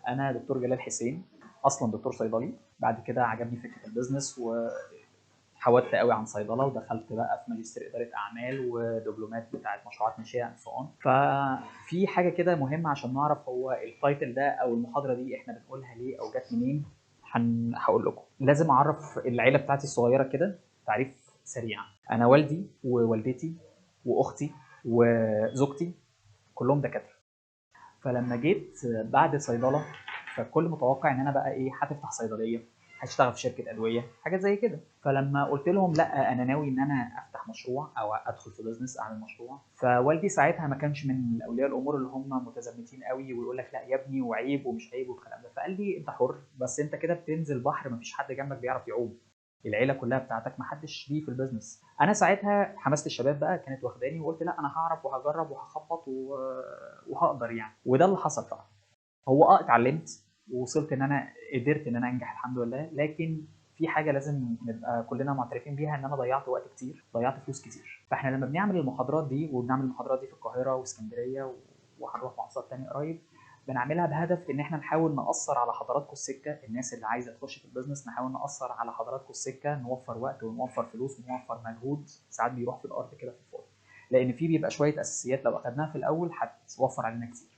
انا دكتور جلال حسين، اصلا دكتور صيدلي. بعد كده عجبني فكرة ال business وحودت قوي عن صيدله، ودخلت بقى في ماجستير ادارة اعمال ودبلومات بتاعه مشروعات ناشئة and so on. ففي حاجة كده مهمة عشان نعرف هو ال title ده او المحاضرة دي احنا بنقولها ليه او جت منين. هقول لكم. لازم اعرف العيلة بتاعتي الصغيرة كده تعريف سريع. انا والدي ووالدتي واختي وزوجتي كلهم دكاترة. فلما جيت بعد صيدلة فكل متوقع ان انا بقى ايه، هتفتح صيدلية، هشتغل في شركة ادوية، حاجات زي كده. فلما قلت لهم لا انا ناوي ان انا افتح مشروع او ادخل في business اعمل مشروع، فوالدي ساعتها ما كانش من اولياء الامور اللي هم متزمتين قوي ويقول لك لا يا ابني وعيب ومش عيب والكلام ده. فقال لي انت حر، بس انت كده بتنزل بحر ما فيش حد جنبك بيعرف يعوم، العيلة كلها بتاعتك ما حدش ليه في ال business. انا ساعتها حماسه الشباب بقى كانت واخداني، وقلت لا انا هعرف وهجرب وهخبط وهقدر يعني. وده اللي حصل فعلا. هو اتعلمت ووصلت ان انا قدرت ان انا انجح الحمد لله، لكن في حاجة لازم نبقى كلنا معترفين بيها، ان انا ضيعت وقت كتير، ضيعت فلوس كتير. فاحنا لما بنعمل المحاضرات دي، وبنعمل المحاضرات دي في القاهرة واسكندريه وهنروح محافظات تانية قريب، بنعملها بهدف ان احنا نحاول نقصر على حضراتكم السكة، الناس اللي عايزه تخش في ال business نحاول نقصر على حضراتكم السكة، نوفر وقت ونوفر فلوس ونوفر مجهود ساعات بيروح في الارض كده في الفاضي، لان في بيبقى شوية اساسيات لو اخدناها في الاول هتوفر علينا كتير.